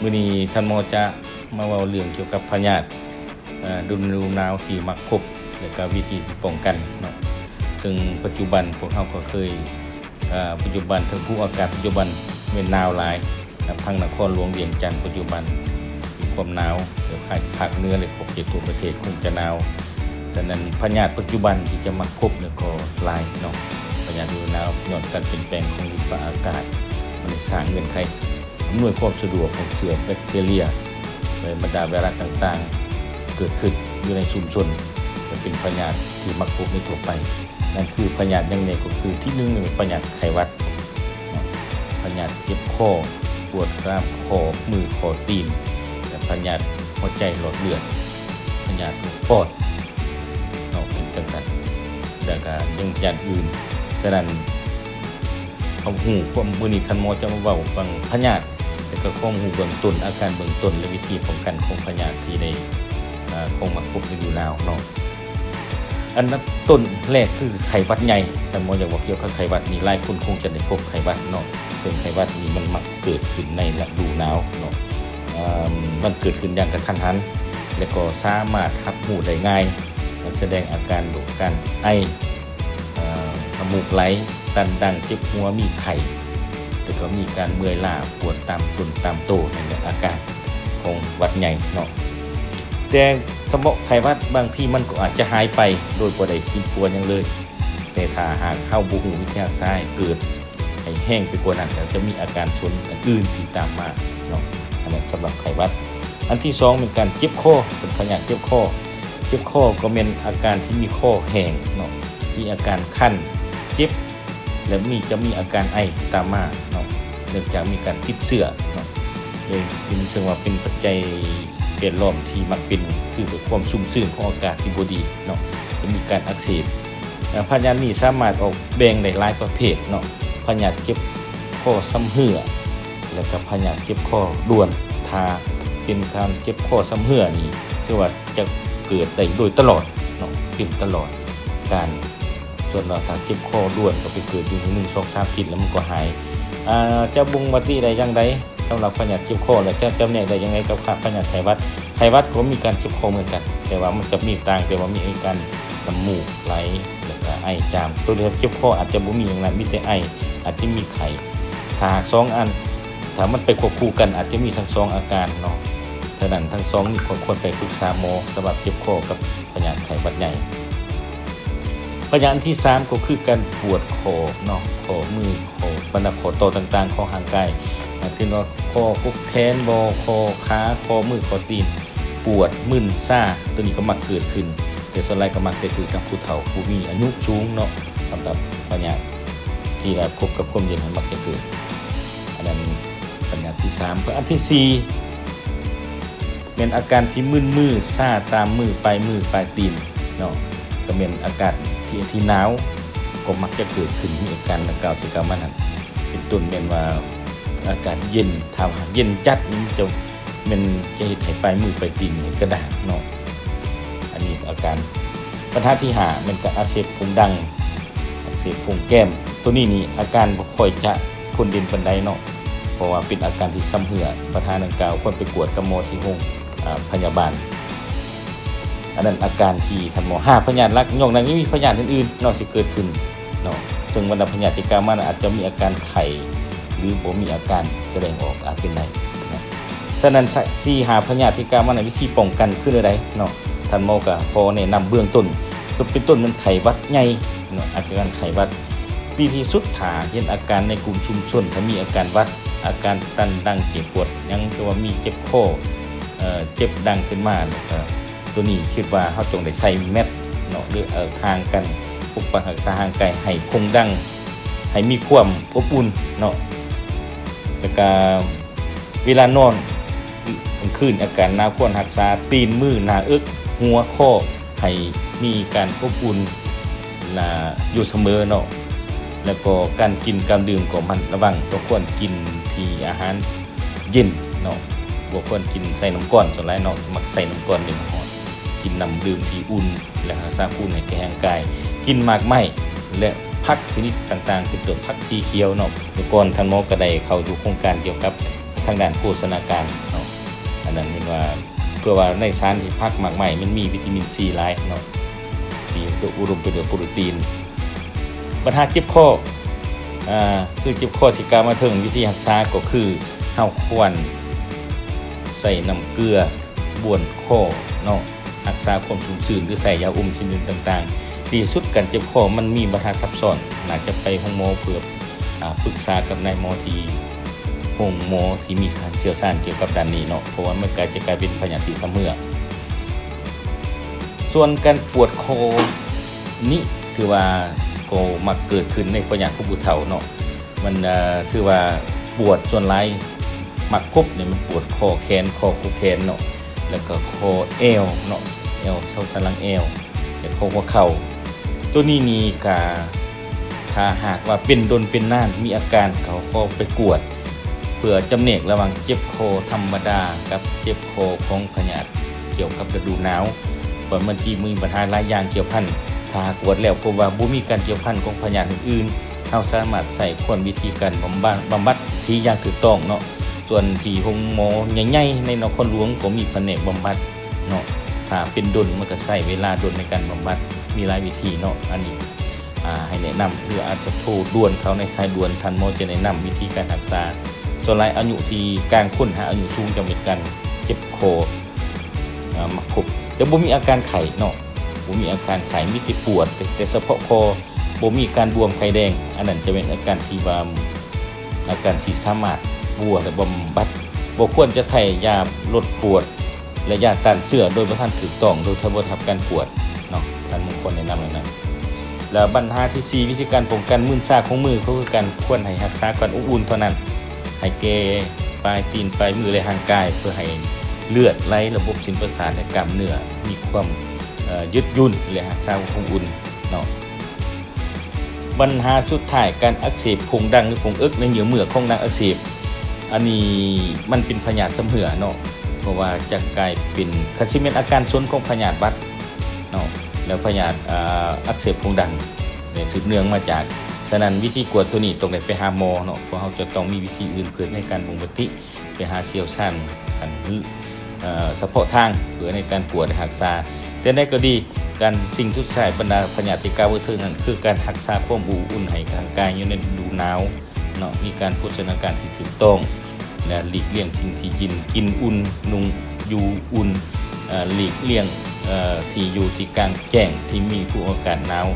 ມື້ນີ້ທ່ານໝໍຈະມາເວົ້າເລື່ອງກ່ຽວກັບພະຍາດ ເອີ ລະດູໜາວທີ່ມັກພົບ ແລະກະວິທີທີ່ປ້ອງກັນເນາະ. ເຊິ່ງປັດຈຸບັນພວກເຮົາກໍເຄີຍ ເອີ ປັດຈຸບັນ ເຖິງພູອາກາດປັດຈຸບັນແມ່ນໜາວຫຼາຍ ນຳທັງນະຄອນຫຼວງວຽງຈັນປັດຈຸບັນມີຄວາມໜາວ ແລະພາກ ພາກເໜືອ ແລະຂອບເຂດທົ່ວປະເທດຄົງຈະໜາວ. ສະນັ້ນພະຍາດປັດຈຸບັນທີ່ຈະມັກພົບນີ້ກໍຫຼາຍເນາະ ພະຍາດລະດູໜາວ ຍ້ອນການປ່ຽນແປງຂອງດິນຟ້າອາກາດ ມັນໄດ້ສ້າງເງື່ອນໄຂ ອຳນວຍຄວາມສະດວກໃຫ້ເຊື້ອແບັກເຕເຣຍ ແລະບັນດາໄວຣັສຕ່າງໆ ເກີດຂຶ້ນຢູ່ໃນຊຸມຊົນ ແລະເປັນພະຍາດທີ່ມັກພົບໃນທົ່ວໄປ. ນັ້ນຄືພະຍາດຫຍັງແດ່? ກໍຄືທີໜຶ່ງແມ່ນພະຍາດໄຂ້ຫວັດເນາະ, ພະຍາດເຈັບຄໍ ປວດຕາມຂໍ້ມືຂໍ້ຕີນ ແລະພະຍາດຫົວໃຈຫຼອດເລືອດ ພະຍາດປອດເນາະ ເປັນຈັ່ງຊັ້ນ ແລ້ວກະຍັງພະຍາດອື່ນ. ສະນັ້ນ ຄວາມຮູ້ ຄວາມ ມື້ນີ້ທ່ານໝໍຈະມາເວົ້າເລື່ອງພະຍາດ ແລະກະຄວາມຮູ້ເບື້ອງຕົ້ນ ອາການເບື້ອງຕົ້ນ ແລະວິທີປ້ອງກັນຂອງພະຍາດທີ່ໄດ້ ເອີ ຂອງມັກພົບໃນລະດູໜາວເນາະ. ອັນດັບຕົ້ນແລກຄືໄຂ້ຫວັດໃຫຍ່. ທ່ານໝໍຢາກເວົ້າກ່ຽວກັບໄຂ້ຫວັດນີ້ ຫຼາຍຄົນຄົງຈະໄດ້ພົບໄຂ້ຫວັດເນາະ, ເຊິ່ງໄຂ້ຫວັດນີ້ມັນມັກເກີດຂຶ້ນໃນລະດູໜາວເນາະ. ເອີ ມັນເກີດຂຶ້ນຢ່າງກະທັນຫັນ ແລະກໍສາມາດຮັບຮູ້ໄດ້ງ່າຍ. ມັນສະແດງອາການໂດຍການໄອ ເອີ ນ້ຳມູກໄຫຼ, ຕັນດັງ, ເຈັບຫົວ, ມີໄຂ້ ແລ້ວກໍມີການເມື່ອຍລ້າ, ປວດຕາມຕົນຕາມໂຕ ໃນອາການຂອງຫວັດໃຫຍ່ເນາະ. ແຕ່ສະເພາະໄຂ້ຫວັດບາງທີມັນກໍອາດຈະຫາຍໄປໂດຍບໍ່ໄດ້ປິ່ນປົວຫຍັງເລີຍ, ແຕ່ຖ້າຫາກເຮົາບໍ່ຮູ້ວິທີຮັກສາໃຫ້ເກີດ ໃຫ້ແຮງໄປກວ່ານັ້ນ ແລ້ວຈະມີອາການຊົນອັນອື່ນທີ່ຕາມມາເນາະ. ອັນນັ້ນສຳລັບໄຂ້ຫວັດ. ອັນທີສອງແມ່ນການເຈັບຄໍ ເປັນພະຍາດເຈັບຄໍ. ເຈັບຄໍກໍແມ່ນອາການທີ່ມີຄໍແຫ້ງເນາະ, ມີອາການຄັນ, ເຈັບ ແລະມີ ຈະມີອາການໄອຕາມມາເນາະ, ເນື່ອງຈາກມີການຕິດເຊື້ອເນາະ. ເປັນ ເຊິ່ງວ່າເປັນປັດໄຈແວດລ້ອມທີ່ມັກເປັນ ຄືຄວາມຊຸ່ມຊືນຂອງອາກາດທີ່ບໍ່ດີເນາະ, ຈະມີການອັກເສບ. ເອີ ພະຍາດນີ້ສາມາດອອກແບ່ງໄດ້ຫຼາຍປະເພດເນາະ, ພະຍາດເຈັບຄໍຊຳເຮື້ອ ແລະກະພະຍາດເຈັບຄໍດ່ວນ. ຖ້າເປັນການເຈັບຄໍຊຳເຮື້ອນີ້ ຖືວ່າຈະເກີດໄດ້ໂດຍຕະຫຼອດເນາະ, ເປັນຕະຫຼອດການ. ສ່ວນວ່າຖ້າເຈັບຄໍດ່ວນກໍໄປເກີດຢູ່ໜຶ່ງ ສອງ ສາມທິດ ແລ້ວມັນກໍຫາຍ. ອາ ຈະບົ່ງບັດນີ້ໄດ້ຢ່າງໃດ? ສຳລັບພະຍາດເຈັບຄໍ ແລ້ວຈະຈຳແນກໄດ້ຢ່າງໃດກັບພະຍາດໄຂ້ຫວັດ? ໄຂ້ຫວັດກໍມີການເຈັບຄໍເໝືອນກັນ, ແຕ່ວ່າມັນຈະມີຕ່າງ ແຕ່ວ່າມີອາການນ້ຳມູກໄຫຼ ແລ້ວກະໄອຈາມ. ໂຕທີ່ເຈັບຄໍອາດຈະບໍ່ມີຫຍັງນັ້ນ, ມີແຕ່ໄອ, ອາດຈະມີໄຂ້. ຖ້າຫາກສອງອັນ ຖ້າມັນໄປຄວບຄູ່ກັນ ອາດຈະມີທັງສອງອາການເນາະ. ສະນັ້ນທັງສອງນີ້ກໍຄວນໄປປຶກສາໝໍ ສຳລັບເຈັບຄໍກັບພະຍາດໄຂ້ຫວັດໃຫຍ່. ພະຍາດອັນທີສາມກໍຄືການປວດຂໍ້ເນາະ, ຂໍ້ມື ຂໍ້ ບັນດາຂໍ້ຕໍ່ຕ່າງໆຂອງຮ່າງກາຍ, ອາດເປັນວ່າຂໍ້ກົກແຂນບໍ ຂໍ້ຂາ ຂໍ້ມື ຂໍ້ຕີນ ປວດ ມຶນ ຊາ. ໂຕນີ້ກໍມັກເກີດຂຶ້ນ, ແຕ່ສ່ວນຫຼາຍກໍມັກເກີດຂຶ້ນກັບຜູ້ເຖົ້າ ຜູ້ມີອາຍຸສູງເນາະ, ສຳລັບພະຍາດທີ່ວ່າພົບກັບຄວາມເຢັນຫັ້ນມັກຈະເກີດ. ອັນນັ້ນພະຍາດທີສາມ. ພະຍາດທີສີ່ ແມ່ນອາການທີ່ມຶນມື ຊາຕາມມື ປາຍມື ປາຍຕີນເນາະ, ກໍແມ່ນອາກາດທີ່ ທີ່ໜາວ ກໍມັກຈະເກີດຂຶ້ນ ມີອາການດັ່ງກ່າວທີ່ກ່າວມານັ້ນ. ເປັນຕົ້ນແມ່ນວ່າອາກາດເຢັນ, ຖ້າວ່າເຢັນຈັດນີ້ມັນຈະ ແມ່ນຈະເຮັດໃຫ້ປາຍມືປາຍຕີນນີ້ກະດ້າງເນາະ. ອັນນີ້ອາການ. ບັນຫາທີຫ້າແມ່ນການອັກເສບໂພງດັງ, ອັກເສບໂພງແກ້ມ. ໂຕນີ້ນີ້ອາການບໍ່ຄ່ອຍຈະພົ້ນເດັ່ນປານໃດເນາະ, ເພາະວ່າເປັນອາການທີ່ຊຳເຮື້ອ. ບັນຫາດັ່ງກ່າວຄວນໄປກວດກັບໝໍທີ່ໂຮງ ອາ ພະຍາບານ. ອັນນັ້ນອາການທີ່ທ່ານໝໍ. ຫ້າພະຍາດຫຼັກ, ນອກນັ້ນຍັງມີພະຍາດອື່ນໆເນາະ ທີ່ເກີດຂຶ້ນເນາະ, ເຊິ່ງບັນດາພະຍາດທີ່ກ່າວມານັ້ນອາດຈະມີອາການໄຂ້ ຫຼືບໍ່ມີອາການສະແດງອອກ ອາດເປັນໄດ້ເນາະ. ສະນັ້ນ ສ- ສີ່ຫ້າພະຍາດທີ່ກ່າວມານັ້ນ ວິທີປ້ອງກັນຄືແນວໃດເນາະ? ທ່ານໝໍກໍຂໍແນະນຳເບື້ອງຕົ້ນ, ເປັນຕົ້ນແມ່ນໄຂ້ຫວັດໃຫຍ່ເນາະ, ອາການໄຂ້ຫວັດ. ດີທີ່ສຸດ ຖ້າເຫັນອາການໃນກຸ່ມຊຸມຊົນ, ຖ້າມີອາການຫວັດ, ອາການຕັນດັງ, ເຈັບປວດຫຍັງ, ຫຼືວ່າມີເຈັບຄໍ, ເອີ, ເຈັບດັງຂຶ້ນມາ, ແລ້ວກໍ ໂຕນີ້ຄິດວ່າເຮົາຕ້ອງໄດ້ໃສ່ແມັດເນາະ ຫຼື ເອີ ຫ່າງກັນ, ປົກປັກຮັກສາຮ່າງກາຍໃຫ້ຄົງດັງ, ໃຫ້ມີຄວາມອົບອຸ່ນເນາະ. ແລ້ວກະເວລານອນກາງຄືນ ອາການໜາວຄວນຮັກສາ, ຕີນ, ມື, ໜ້າເອິກ, ຫົວ, ຄໍ ໃຫ້ມີການອົບອຸ່ນນະ ຢູ່ສະເໝີເນາະ. ແລ້ວກໍການກິນການດື່ມກໍມັດລະວັງ, ບໍ່ຄວນກິນທີ່ອາຫານເຢັນເນາະ, ບໍ່ຄວນກິນໃສ່ນ້ຳກ້ອນ. ສ່ວນຫຼາຍເນາະ ມັກໃສ່ນ້ຳກ້ອນເປັນຮອດ. ກິນນ້ຳດື່ມທີ່ອຸ່ນ ແລະ ຮັກສາອຸນໃຫ້ແກ່ຮ່າງກາຍ, ກິນໝາກໄມ້ ແລະ ຜັກຊະນິດຕ່າງໆ ເປັນຕົ້ນຜັກສີຂຽວເນາະ. ແຕ່ກ່ອນທ່ານໝໍກໍໄດ້ເຂົ້າຢູ່ໂຄງການກ່ຽວກັບທາງດ້ານໂພຊະນາການເນາະ, ນັ້ນແມ່ນວ່າ ເພື່ອວ່າໃນສານທີ່ຜັກໝາກໄມ້ມັນມີວິຕາມິນຊີຫຼາຍເນາະ ທີ່ອຸດົມໄປດ້ວຍໂປຣຕີນ. ບັນຫາເຈັບຄໍ ອ່າ ຄືເຈັບຄໍທີ່ກ່າວມາເທິງ ວິທີຮັກສາກໍຄືເຮົາຄວນໃສ່ນ້ຳເກືອບ້ວນຄໍເນາະ ຮັກສາຄວາມຊຸ່ມຊື່ນ ຫຼືໃສ່ຢາອົມຊະນິດຕ່າງໆ. ດີທີ່ສຸດການເຈັບຄໍມັນມີບັນຫາຊັບຊ້ອນ ໜ້າຈະໄປໂຮງໝໍເພື່ອ ອ່າ ປຶກສາກັບນາຍໝໍທີ່ ໂຮງໝໍທີ່ມີການຊ່ຽວຊານກ່ຽວກັບດ້ານນີ້ເນາະ ເພາະວ່າມັນກະຈະກາຍເປັນພະຍາດທີ່ຊຳເຮື້ອ. ສ່ວນການປວດຄໍນີ້ຖືວ່າກໍມັກເກີດຂຶ້ນໃນພະຍາດຂອງຜູ້ເຖົ້າເນາະ ມັນ ເອີ ຖືວ່າປວດ ສ່ວນຫຼາຍມັກພົບນີ້ມັນປວດຂໍ້ແຂນ ຂໍ້ກົກແຂນເນາະ ແລ້ວກໍຂໍ້ແອວເນາະ ແອວ ເຊົາສັນຫຼັງແອວ ແລ້ວກໍຫົວເຂົ່າ. ໂຕນີ້ນີ້ກະ ຖ້າຫາກວ່າເປັນດົນເປັນນານ ມີອາການ ເຂົາກໍໄປກວດ ເພື່ອຈຳແນກລະຫວ່າງເຈັບຄໍທຳມະດາກັບເຈັບຄໍຂອງພະຍາດກ່ຽວກັບລະດູໜາວ ເພາະມັນຊິມີບັນຫາຫຼາຍຢ່າງກ່ຽວພັນ. ຖ້າຫາກກວດແລ້ວພົບວ່າບໍ່ມີການກ່ຽວພັນຂອງພະຍາດອື່ນໆ ເຮົາສາມາດໃຊ້ຄວນວິທີການບຳບັດ ບຳບັດທີ່ຢ່າງຖືກຕ້ອງເນາະ. ສ່ວນທີ່ໂຮງໝໍໃຫຍ່ໆໃນນະຄອນຫຼວງກໍມີພະແນກບຳບັດເນາະ ຖ້າເປັນດົນມັນກໍໃຊ້ເວລາດົນໃນການບຳບັດ ມີຫຼາຍວິທີເນາະ. ອັນນີ້ ອ່າ ໃຫ້ແນະນຳ ຫຼືອາດຈະໂທດ່ວນເຂົ້າໃນສາຍດ່ວນ ທ່ານໝໍຈະແນະນຳວິທີການຮັກສາ. ສ່ວນຫຼາຍອາຍຸທີ່ກາງຄົນຫາອາຍຸສູງຈະເປັນການເຈັບຄໍ ອ່າ ມັກພົບ ແຕ່ບໍ່ມີອາການໄຂ້ເນາະ ບໍ່ມີອາການໄຂ້ ມີແຕ່ປວດ ແຕ່ ແຕ່ສະເພາະຄໍ ບໍ່ມີການບວມໄຂ້ແດງ ອັນນັ້ນຈະເປັນອາການທີ່ວ່າ ອາການທີ່ສາມາດປົວ ແລະ ບຳບັດ. ບໍ່ຄວນຈະໃຊ້ຢາລົດປວດ ແລະ ຢາຕ້ານເຊື້ອໂດຍບໍ່ທັນຖືກຕ້ອງ ໂດຍທີ່ບໍ່ໄດ້ຮັບການກວດເນາະ ທ່ານໝໍຄວນແນະນຳແນວນັ້ນ. ແລ້ວບັນຫາທີສີ່ ວິທີການປ້ອງກັນມື່ນຊາຂອງມື ກໍຄືການຄວນໃຫ້ຮັກສາການອົບອຸ່ນເທົ່ານັ້ນ ໃຫ້ແກ່ປາຍຕີນ ປາຍມື ແລະ ຮ່າງກາຍ ເພື່ອໃຫ້ເລືອດໄຫຼ ລະບົບເສັ້ນປະສາດ ແລະ ກ້າມເນື້ອມີຄວາມ ເອີ ຍືດຫຍຸ່ນ ແລະ ຮັກສາຄວາມອົບອຸ່ນເນາະ. ບັນຫາສຸດທ້າຍ ການອັກເສບໂພງດັງ ຫຼື ໂພງເອິກ ໃນເຍື່ອເມືອກຂອງດັງອັກເສບ ອັນນີ້ມັນເປັນພະຍາດຊຳເຮື້ອເນາະ ເພາະວ່າຈະກາຍເປັນ ຄັນຊິແມ່ນອາການສົນຂອງພະຍາດຫວັດເນາະ ແລ້ວພະຍາດ ເອີ ອັກເສບໂພງດັງ ແລະ ສືບເນື່ອງມາຈາກ. ສະນັ້ນ ວິທີກວດໂຕນີ້ຕ້ອງໄດ້ໄປຫາໝໍເນາະ ພວກເຮົາຈະຕ້ອງມີວິທີອື່ນເພື່ອໃນການບົ່ງບອກຕິ ໄປຫາຊ່ຽວຊານ ອັນ ເອີ ສະເພາະທາງ ເພື່ອໃນການກວດ ແລະ ຮັກສາ. ແຕ່ໃດກໍດີ ການ ສິ່ງສຸດທ້າຍ ບັນດາພະຍາດທີ່ກ່າວໄວ້ເທິງນັ້ນ ຄືການຮັກສາຄວາມອົບອຸ່ນໃຫ້ຮ່າງກາຍຢູ່ໃນລະດູໜາວເນາະ ມີການໂພຊະນາການທີ່ຖືກຕ້ອງ ແລະ ຫຼີກລ່ຽງສິ່ງທີ່ເຢັນ ກິນອຸ່ນ ນຸ່ງຢູ່ອຸ່ນ ເອີ ຫຼີກລ່ຽງ ເອີ ທີ່ຢູ່ທີ່ກາງແຈ້ງ ທີ່ມີພູມອາກາດໜາວ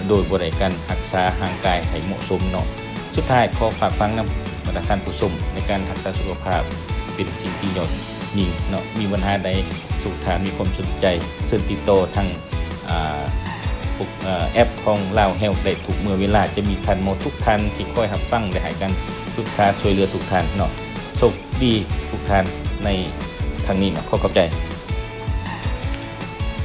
ໂດຍບໍ່ໄດ້ການຮັກສາຮ່າງກາຍໃຫ້ເໝາະສົມເນາະ. ສຸດທ້າຍ ຂໍຝາກຝັງນຳບັນດາທ່ານຜູ້ຊົມ ໃນການຮັກສາສຸຂະພາບ ເປັນສິ່ງທີ່ຍອດຍິ່ງເນາະ. ມີບັນຫາໃດ ທຸກທ່ານມີຄວາມສົນໃຈ ເຊີນຕິດຕໍ່ທາງ ອ່າ ພວກ ເອີ ແອັບຂອງ Lao Health ໄດ້ທຸກເມື່ອເວລາ. ຈະມີທ່ານໝໍທຸກທ່ານທີ່ຄອຍຮັບຟັງ ແລະ ໃຫ້ການປຶກສາຊ່ວຍເຫຼືອທຸກທ່ານເນາະ. ໂຊກດີທຸກທ່ານໃນຄັ້ງນີ້ເນາະ. ຂໍຂອບໃຈ.